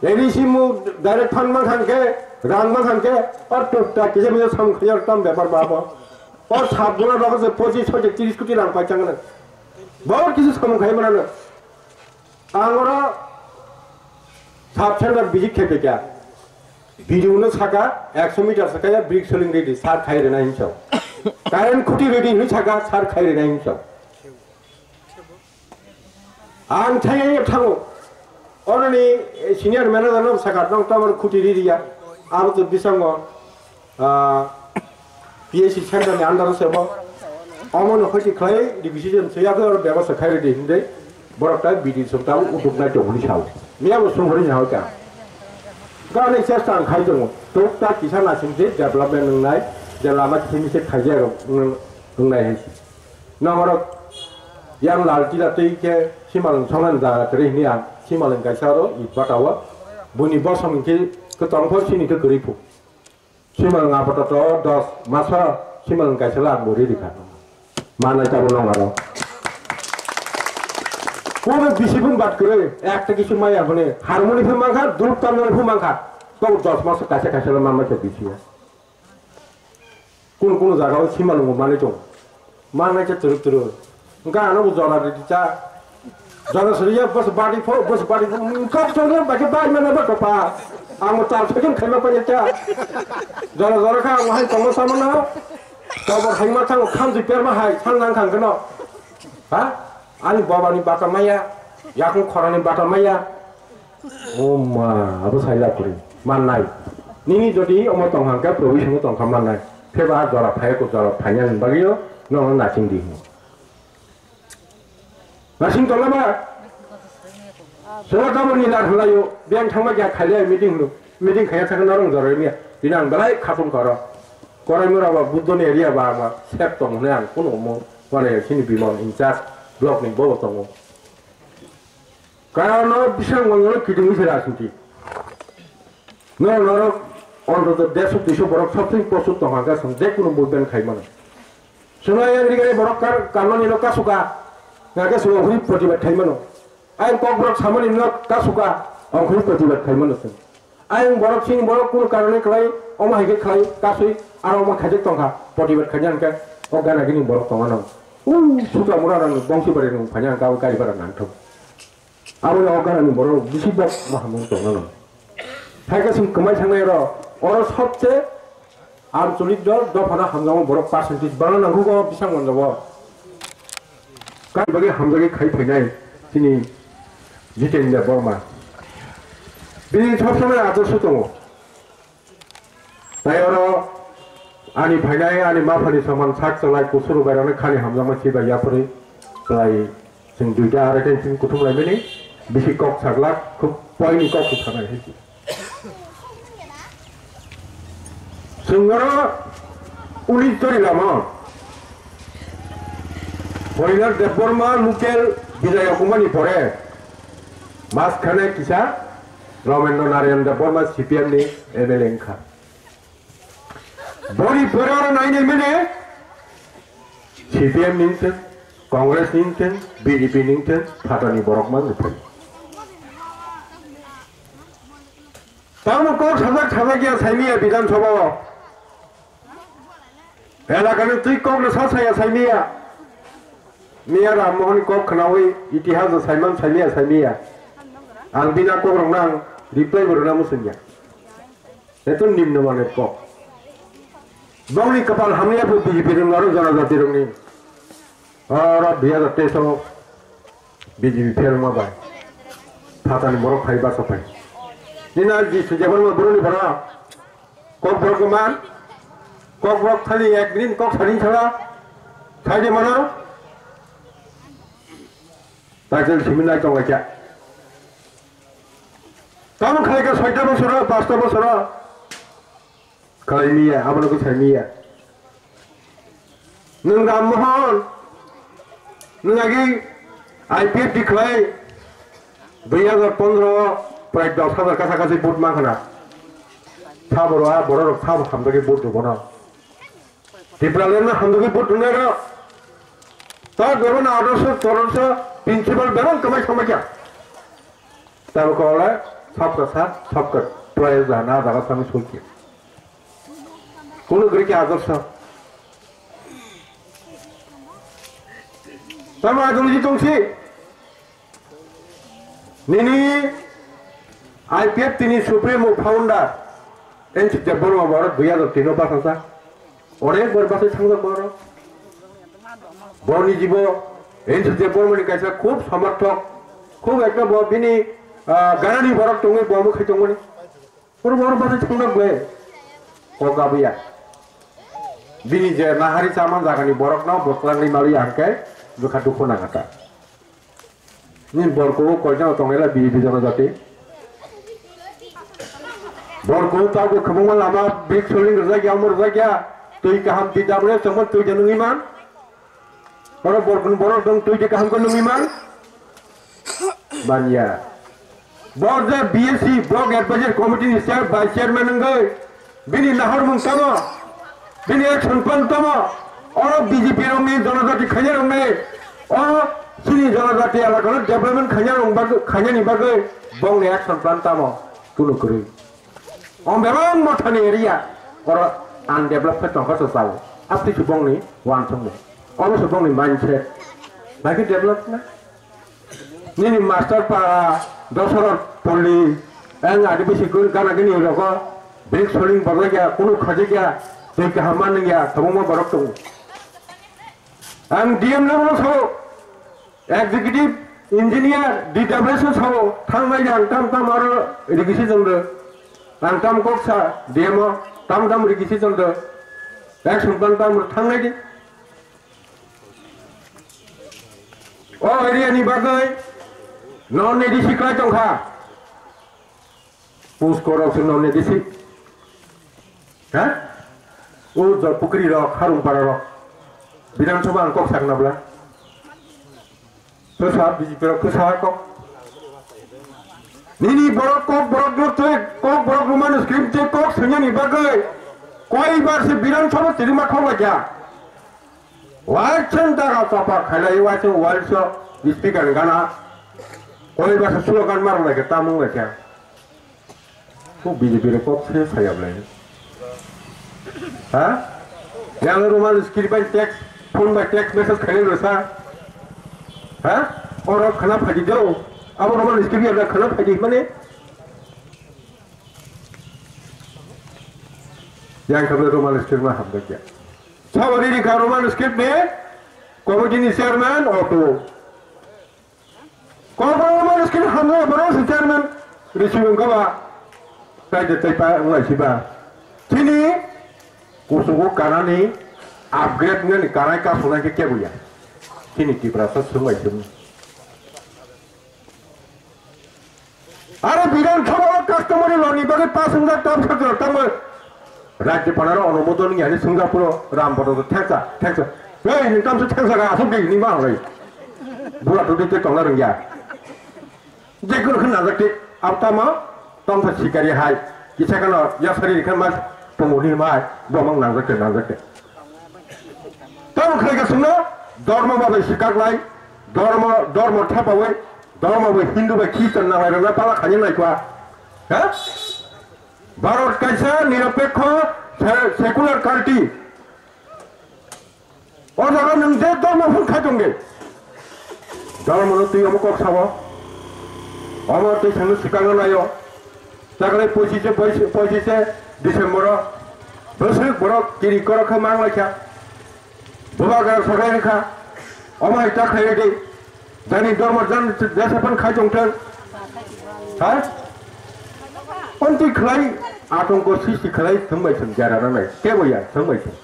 Eri simu direct fund mang khan khe, rang mang khan khe, or tukta kisa misa sam khayar tam bepar ba bo. Or sab guna rogo se pochis hoite tiris koti rang pai chang na. Bahut kisu samung khai mana na. Ang oro sub center visit khe phaikha. B D O no saka, ekso meter sakaya brick soling ready, sir khai rwna hinwi sao. Current khuti ready hinwi saka, sir khai rwna hinwi sao. Ang thai thango. Oroni senior manager no saka, "Nong to amar khuti ready ya." Abo to bisango. Ah, P S C center ni under se bo. Omo no hoiti khlai decision se ya ko bebasa khai di hinde. Borok ta B D song ta utuk nai tong ni sao. Miya bo song hori na ka. Ga ni chesta ang khai tongo. Tok ta kisa na sing je development nang nai. Je lama kini se khai ja nang nai hai. Nang oro yang lal tila tei ke simal song nan da kri ni ang simal kaisa ro i batawa. Buni bosong ke ke tong pho sini ke kri phu. Simal nga poto to dos maso simal kaisa lang bo riri kha. Manai tabo nong aro. Kono bisi bun bat kre ekta kisu maya hone harmoni phu mangkha, duluk tamoni phu mangkha. To dos maso kaisa kaisa lo mama cha bisi. Kun kun jaga o simal ngo mani tong. Manai cha turuk turuk. Ga ano bo jora di cha. Jora suriya bus bari pho, bus bari pho. Kok suriya bagi bai mana ba kopa. Ang tar sujung khaima pa cha. Jora jora kha ang hai tongma sama na. Tobor hai ma thang kham ji per ma hai thang nang khang keno. Ha? Ani baba ni bata maya. Yakung khorani bata maya. O ma, abo saila kuri. Mannai. Nini jodi omo tong hangka, provision tong kha mannai. Pheba jora phai ko jora phaiya ni bagio, no nasing di. Nasing tong ba. Sora tamo ni lar hulayo, biang thangma kya khaile meeting hulu. Meeting khaya thang narong jora ni. Binang belai khatung karo. Korai mura ba Buddho ni area ba ma sep tong ne ang kuno mo. Wane sini bimon in charge block ni bo tongo. Karon no bisang wngno kiting se rajniti. No norok ontoto desh duiso borok something posuk tong hangka song je kuno movement khai mano. Suna yang rigari borok kar karmani no kasuka. Ngake sung huri protibad khai mano. Ayang kok borok samani no kasuka. Ong huri protibad khai mano sung. Ayang borok sing borok kuno karone khlai omo hai khe khlai kasui aro omo khaijak tongkha protibad khai jang khe. O gana gini borok tongmano. U suka mura rang bongsi bari rang phanya ang kau kari bara nang thok. Abo o gana ni borok bisi bok mahamung tongmano. Thaika sing kemai sangnai ro. Oro sobse ancholik dol dophano hamjamo borok percentage bana nangkuk o bisang manjabo. Kari bagi hamjagi khai phainai chini Jitendra Borma. Bini sob somoi adorsho tongo. Tai oro ani phainai ani maphani soman sak chalai kusuru bairokni khani hamjakma si bai yapharwi chalai chwng duita arai khe chwng kuthum laimani bisi kok saglak khub poini kok se sanai hai. Chwng oro unis jori lama Horinar Debbarma local Bijay Okumani pore mas khane kisa Ramendra Narayan Debbarma C P M ni M L A wngkha. Boni pore aro nainai mene C P M ni wngthwng, Congress ni wngthwng, B J P ni wngthwng, phatani borok ma wngthwng. Tamo kok sajak sajak ya saimiya Bidhan Sabha o. Elakani twi kok no sa saya saimiya. Miya Ram Mohan kok khnawi itihas no saiman saimiya saimiya. Ang bina kok rok nang reply bo rwna muchungya. Eto nimno mane kok. Bongni kapal hamya phu B J P rwng aro janajati rwngni. Oro dui hajar teis o B J P pherma bai. Phatani borok phai basa phai. Nina ji sujabal ma boroni bara. Kok borok man. Kok borok thani ek din kok sarin sala. Thai de mana. Taisel simin nai tong laikha. Tamo khalai ka soita bosoro, pasta bosoro. Khalai miya, abono ko sai miya. Nwng Ram Mohan, nwng agi I P F T khlai, dui hajar pondro prai dos hajar kasa kasi vote ma khana. Sabo ro, a borok rok sabo hamdagi vote rwbono. Tipraland no hamdagi vote rwnai rok. Ta government adorsho, tororsho, principal berang kamai samai kya. Tabo kole, sabka sath, sabka prayas jana jaga sami sulki. Kono gri kya adorsho. Tamo adolji tongsi. Nini I P F T ni supremo founder N C Debbarma borok dui hajar tin o basa sa. Onek bar basa thangja borok. Boni jibo N C Debbarma ni kaisa khub samarthok, khub ekta bo bini, ah, ganani borok tongwi bo mukhi tongmani. Puro boro bade thangna ble. Kok abuya. Bini je nahari chaman jagani borok no bwklang ni mali angke bwkha dukhu nangata. Ni borko koijano tongela bini bijano jati. Borko tabo khumuma lama big soling rwjak ya, umur rwjak ya. Twi kaham di dabule chongmon twi janung iman. Oro borokni borok dong twi de kaham khe nungwi man. Manya. Borja B S C Block Advisory Committee ni chair, Vice Chairman wngwi bini nahormung tamo, bini action plan tamo, oro B J P rokni jonojati khaina rokni, o chini jonojati elakano development khaina rok bagwi, khainani bagwi bongni action plan tamo, kunu kwrwi. Om bebang mothani area oro undeveloped khe tongkha se chao. Apti se bongni uansukmung. Omo se bongni mindset. Bai khe develop na? Nini master para Dosarot Polli, ang adi bisi gun gana gini rogo, brick soling bojak ya, kunu khajik ya, twi kaham manung ya, kwbangma borok tongo. Ang D M no sao, Executive Engineer D W S o sao, thangnai ang tam tam aro rigisi jongdo. Ang tam kok sa D M o, tam tam rigisi jongdo. Ek sumpan tam thangnai di. O area ni bagwi non A D C kwlai tongkha. Puskor rok se non A D C. Ha? O Jotpukri rok, Harungpara rok. Bidhan Sabha ang kok sakna bla. Kwsa B J P rok kwsa kok. Nini borok kok borok no twi, kok borok no manu screen twi kok swngyani bagwi. Koi bar se Bidhan Sabha tirima khok laikha. Waisang daga chapa khailai waisang walso speaker ni gana. Koi basa slogan mar lai ke tamung lai kya. Ko B J P re kok se saya blai. Ha? Yang Roman script bai text, phone bai text message khainai rwsa. Ha? Oro khana phaidi do. Abo Roman script ya khana phaidi mane. Yang khabe Roman script ma hamjakya. Sabari ni ka Roman script ni committee ni chairman auto. Kokborok mano skin hamya borok si chairman risi wngkha ba. Tai de tai pa wnglaisi ba. Chini kusugo kanani upgrade nani kanai ka sunai ke kebuya. Chini Tiprasa sunglaisi. Are Bidhan Sabha customary law ni bagwi pass wngjak tam sakjak tamo. Rajyapal aro onumodon wngya hinwi swngjak phuru Ram Bhadrao thengsa, thengsa. Ei, nwng tamsa thengsa kha, aswk de hinwi ma hwnwi. Bura twi twi tongna rwngya. Jekunu khe nangjak de, abo tamo tongsa sikari hai. Kisa kheno yasari rikha ma tongo hinwi ma hai, bo mang nangjak de, nangjak de. Tamo khlai kha chwngno, dormo ba bai swkak lai, dormo, dormo thepawi, dormo bai Hindu bai Christian nanglai rwna pala khaini nai kha. Ha? Bharat kaisa nirapekho se-, secular country. O jaga nwng je dormo phung khai tong de. Dormo no twi omo kok sao. Omo twi sangno swkangno naio. Taklai pochishe, pochishe December o bwswk borok kiri korok khe mang lai kha. Bubagra saklai rwkha, omo hai ta khlai rwdi, jani dormo jan jesa phan khai tong thang. Ha? Onti khlai, atongko sristi khlai, thwngbai thwng jara nanai, kebo ya, thwngbai thwng.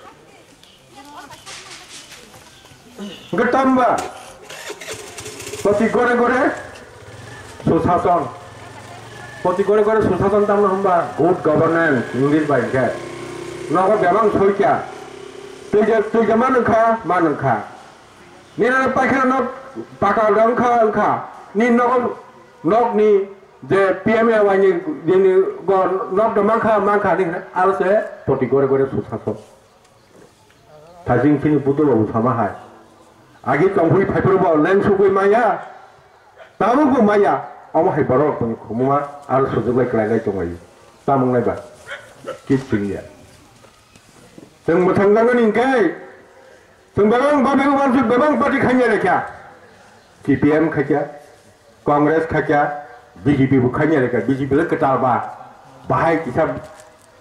Hwnkhe tamba, proti gore gore, Susason. Proti gore gore susason tamno hwnba good governance, English bai hwnkhe. Nogo bebak soikya. Twi je, twi je ma nungkha, ma nungkha. Nini paikha nok paka wngkha, wngkha. Ni nogo, nokni je P M A Y ni, nini go nok do mankha, mankha ni hwnwi aro se proti gore gore susason. Thajing chini budolo bo sama hai. Agi tongphui phaiphuru bo leng sugui maya. Tabuk bo maya. Omo hai borok tong khumuma aro sujuklai klailai tonglaio. Tamung nai ba. Kit chingya. Chwng mwthang jagani hwnkhe chwng bebak ba bebak wansuk bebak party khaina lekha. C P M khaikha. Congress khaikha, B J P bo khaina reka, B J P le kwtal ba, bahai kisa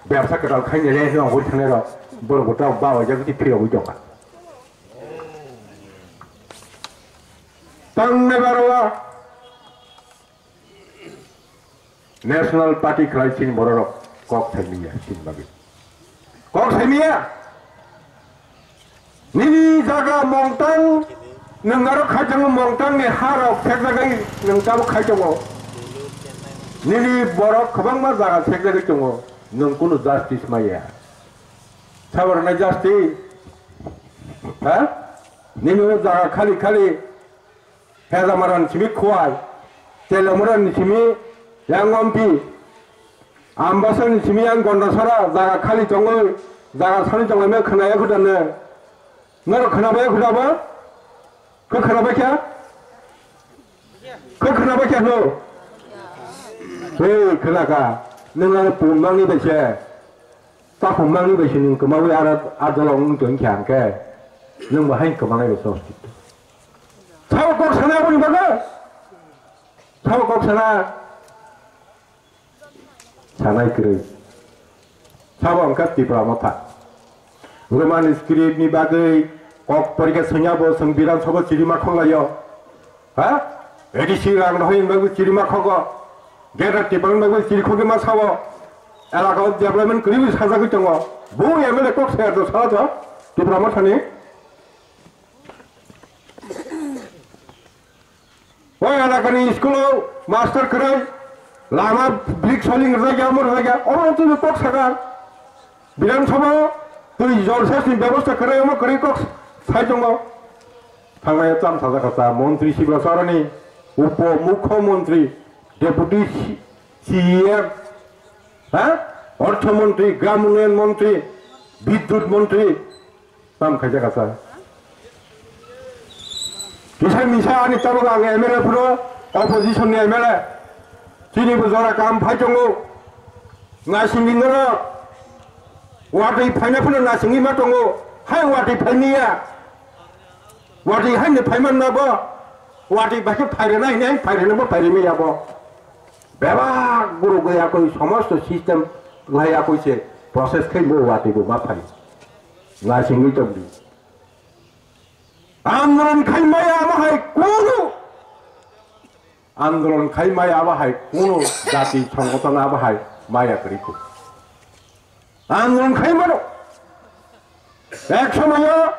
bebsa kwtal khaina re hwnwi ongoi thangnairok, borok bo tabuk ba waijak tei phirogwi tongkha. Tangnai baro o National Party khlai chini bororok kok saimanya chini bagwi. Kok saimanya? Nini jaga mongtang, nwng aro khaichangma mongtangni harok sekjagwi nwng tabuk khaichongo. Nini borok kwbangma jaga sekjagwi tongo, nwng kunu justice maya. Sabarnai justice? Ha? Nini o jaga khali khali Pheja mara ni simi Khowai, Teliamura ni simi yang Ompi, Ambasa ni simi yang Gondasara, jaga khali tongwi, jaga sani tonglaimai khwnaya khuda nw. Norok khwnabaya khuda bo? Khe khwnabai kha? Khe khwnabai kha hwno? Hei, khwnaka. Nwng ano pum mangni bai se. Takhum mangni bai se nwng kwmawi aro a dolo wng tong kha hwnkhe. Nwng bo haino kwmanai bai se. Sabo kok sana aboni bagwi? Sabo kok sana? Sanai kwrwi. Sabo wngkha Tipra Motha. Roman script ni bagwi kok porikha swngya bo chwng Bidhan Sabha chirima khoglaio. Ha? A D C rang rohorni bagwi chirima khogo. Greater Tipraland bagwi chiri khogwi ma sao. Elaka o development kwrwi sajagwi tongo. Bo M L A kok saya do sala to Tipra Mothani. O elakani school o master kwrwi, lama brick soling rwjakya, omo rwjakya, omo twi kok sakha. Bidhan Sabha o twi jol sesni bebosta kwrwi, omo kwrwi kok sai tongo. Thangnai cham sajak kha cha, montri Sibra Sarani, upo mukho montri, deputy C E M, ha? Ortho montri, gram unnayan montri, bidyut montri, Tam khaijak asa. Kisa misa ani tabuk ang M L A phuru, opposition ni M L A. Chini bo jora kam phai tongo. Nasingni norok. Watwi phaina phuru nasingwi ma tongo. Hai watwi phaimaya. Watwi haino phaiman na bo. Watwi baikhe phairana hinwi hai phairana bo phairimaya bo. Bebak guru gaya koi somosto system laya koi se process khai bo watwi bo ma phai. Ngasingwi tongdi. Andolon khai maya abo hai kunu. Andolon khai maya abo hai kunu jati songothon abo hai maya kwrwi kunu. Andolon khai mano. Ek somoyo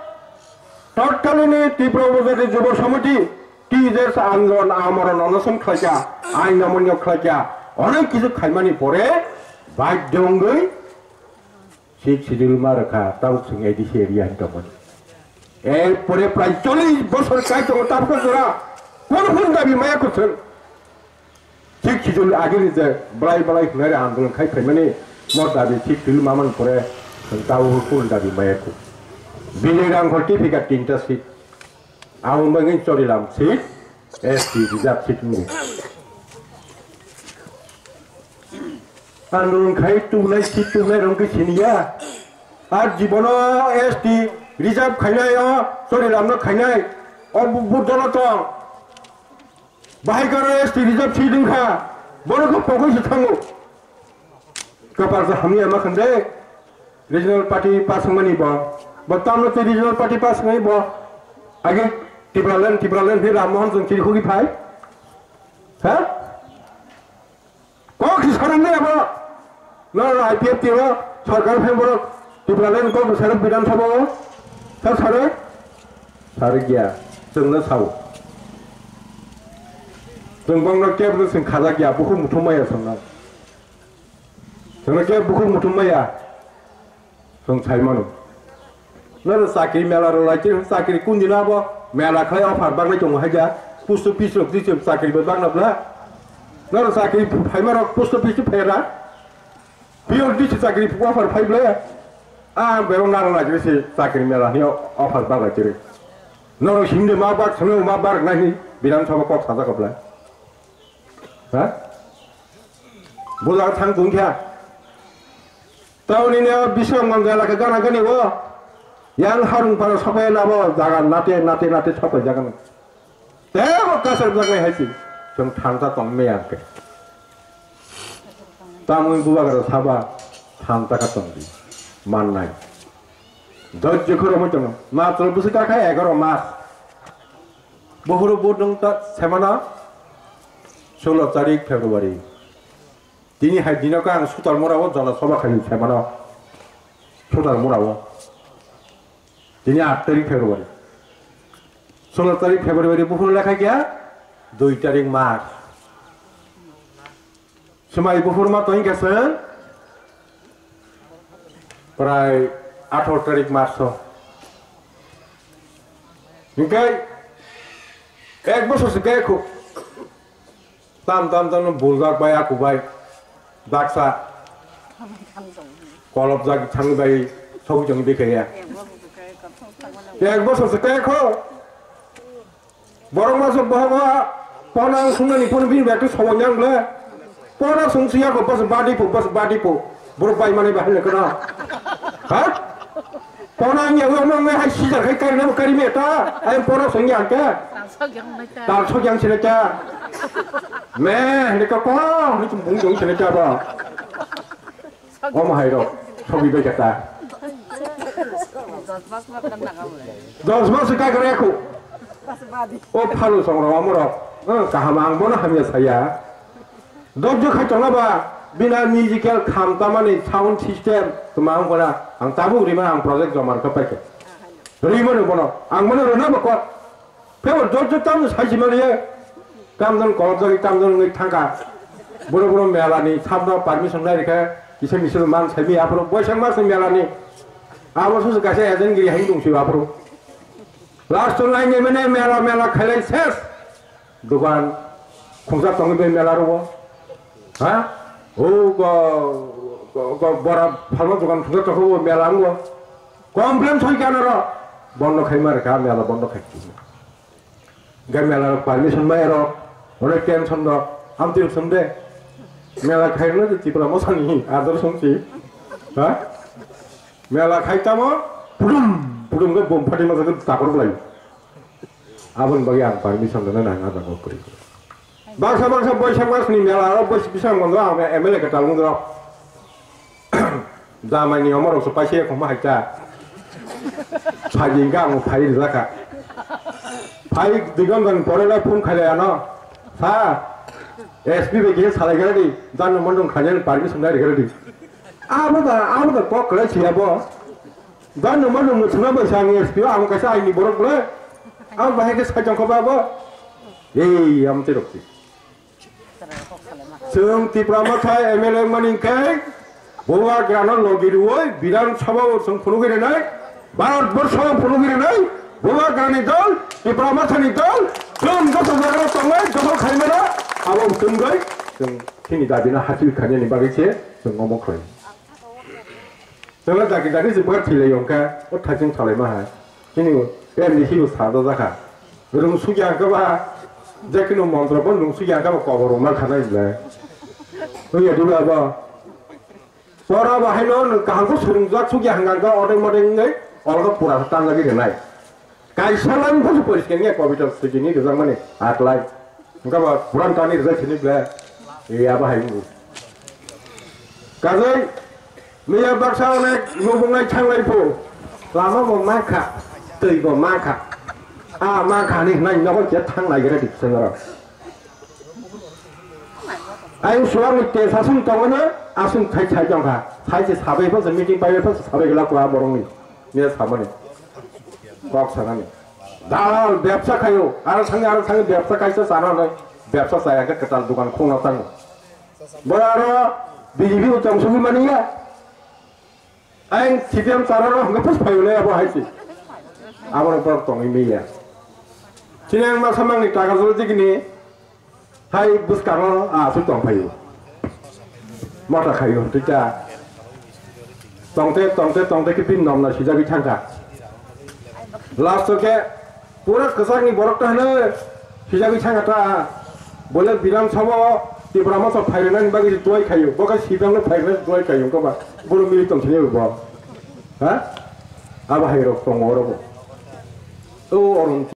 totkalini Tripura Upajati Jubo Samiti T J S andolon amoro onoson khlaikha, ain amanya khlaikha, onek kisu khaimani pore baidyo wngwi Sixth Schedule ma rwkha, tabuk chwng A D C area hin tongmani. Er pore prai chollish bosor kai tongo tabukhe jora kono hwn dabi maya kwthwng. Sixth Schedule agini je belai belai hwnwi andolon khai phaimani mo dabi Sixth Schedule mamani pore chwng tabuk kono dabi maya khu. Bini rang khol tiphika tinta seat. Aboni bagwi chorilam seat, S T reserve seat wngwi. Andolon khai tubunai seat tubunai rok khe siniya. Ar jibono S T reserve khainai o chorilamno khainai o bu-, buddhono tong. Bahai karo S T reserve seat wngkha. Bono khe pogwi se thango. Kapar sa hamya ma khande. Regional party pass wngmani bo. Bo tamno tei regional party pass wngmani bo. Age Tipraland, Tipraland hi Ram Mohan Singh chiri khugi phai. Ha? Kok si sarang ni abo. No, no, I P F T o sarkar phai borok Tipraland kok sarang Bidhan Sabha o. Sa sare? Sare gya. Chwngno sao. Chwng bangno kebno chwng khajak ya. Bukhuk muthung maya chwngno. Chwngno khe bukhuk muthung maya. Chwng sai mano. Noro chakri mela rw lai chini chakri kun dino abo mela khlai offer bagwi tongo hai ja. Post office rok di chwng chakri bai bagna bla. Noro chakri phaima rok post office phera. P O D si chakri offer phai bla. A bero naro lai chini si chakri mela ni offer bagwi chiri. Noro sinde ma bak sunu ma bak nai ni Bidhan Sabha kok sajak bla. Ha? Bujak thang tungkha. Tauni ne bisong manjala ka gana gani o. Yang harung para sopai labo jaga nate nate nate sopai jaga. Tebo kasar jaga hai si. Chwng thangta tong me yang ke. Tamui bubagra saba thangta ka tong di. Mannai. Dojje khoro mo tong. Matro busi ka khai egaro mas. Buhuru budung ta semana solo tarik February. Tini hai dino ka ang Sutar Mura o jana sabha khai semana Sutar Mura o. Tini aat tarik February. Solo tarik February buhuru lekha kya dui tarik March. Swmai buphurma tong khe chwng prai atharo tarik March o. Hinkhe ek bosor se khe khu tam tam tam buljak bai aku bai daksa kolopjak thang bai sogwi tong bikhe ya. Ek bosor se khe khu. Borok masa bohogo pona sungani phone bini bai khe sobo nyang le. Pona sung siya ko bas badi po, bas badi po. Borok bai mani bahai le kana. Ha? Pona ang ya uya mong hai sijar khai kari na kari me ta. Ai pona sung ya ke. Tal so yang sila ta. Me, ni ka ko, ni tum bung jong sila ta ba. Om hai ro, sobi bai kata. Dos mas ka kare ko. O phalu song ro amro. Eh, kaham ang bono hamya saya. Dojjo khai tongna ba bina musical kham tamani sound system tuma ang kora ang tabuk rima ang project jomar ka paike. Rima no bono ang bono rona ba ko. Kebo jot jot tamo sai si maliya. Tamdan kolok jari tamdan ngi thangka. Boro boro mela ni sabda permission nai rikha. Kisa misil man sai mi aphuru boisang mas ni mela ni. Abo susu kaisa agent giri hai dong si aphuru. Last to line ni mene mela mela khailai ses. Dukan khungsa tongwi bai mela ro. Ha? O go go go bora phalma dukan khungsa tongwi mela ngo. Complain soi kana ro. Bondo khai mar ka mela bondo khai. Ga mela rok permission mai rok, onek tension rok, amtwi rok song de. Mela khai rok Tripura mosani ador song si. Ha? Mela khai tamo, pudum. Kutung ke bom phati masa ke takor lai. Abon bagi ang permission dana nang ada kau kuri. Bangsa bangsa boisa mas ni mela aro boisa bisa ngondo ang M L A ke talung dro. Jamai ni omor so paise khoma haita. Phai jingka ang phai rijaka. Phai digon dan pore lai phone khaile ano. Sa S P bai khe salai gara di. Dan mandung khanya permission dai gara di. Abo da abo da kok khlai siya bo. Dan no mano muthuna bai sa ang S P o ang kaisa aini borok le. Ang bahai khe sai tongkha ba bo. Ei am te rok. Chwng Tipra Motha M L A mani khe Bubagrano logi ruoi Bidhan Sabha o chwng phunugwi rwnai, Bharat Borsho o phunugwi rwnai, Bubagrani dol, Tipra Mothani dol, chwng joto jaga o tongnai, dokhol khaimano, abo chwng bai chwng chini dabi no hasil khainani bagwi se chwng omo khlai. Chwng dagi dagi se bwkha thwi lai ongkha, o thaching salai ma hai. Chini M D C bo sa da jakha. Rung sugya khe ba, je kunu montro bo rung sugya khe ba kobor rung ma khanai le. Oi ya dula bo. Pora bo haino kaham ko surung jak sugya hanga ga odeng modeng ngai, olga pura tan lagi renai. Kaisa line photo poriskar niya, Kobita Sujini rijak mani atlai. Wngkha ba puran tani rijak sini ble. Iya ba hai wngkha. Kajai miya baksa onek nubungai thanglai phu. Lama bo mankha, twi bo mankha. A mankha ni hnai nogo je thanglai gere dik sengoro. Ayung suwak ni te sasung tongmani asung thai thai tongkha. Thai se sabai pho se meeting pai pho se sabai gela kwa borong ni. Miya samani. Kok sanani. Dalal bebsa khayo. Aro thangwi aro thangwi bebsa kaisa sana nai. Bebsa saya ke ketal dukan khungna tango. Bora aro B J P bo tong sugwi mani ya. Ayung C P M chara ro hangke phus phayo le abo hai se. Abo ro borok tongwi miya. Chini ang ma samang ni taka jolo jigini. Hai bwskango aswk tong phaio. Mota khaio, twi ta. Tongte, tongte, tongte khe bini nom na sijagwi thangkha. Last o khe pura kwchakni borok ta hwnwi sijagwi thangkha ta. Bole Bidhan Sabha o Tipra Motha phairwnani bagwi se duai khaio. Bo khe sijagwi phairwnani duai khaio, wngkha ba boro mili tong thani bo. Ha? Abo hai rok tongo oro bo. O oro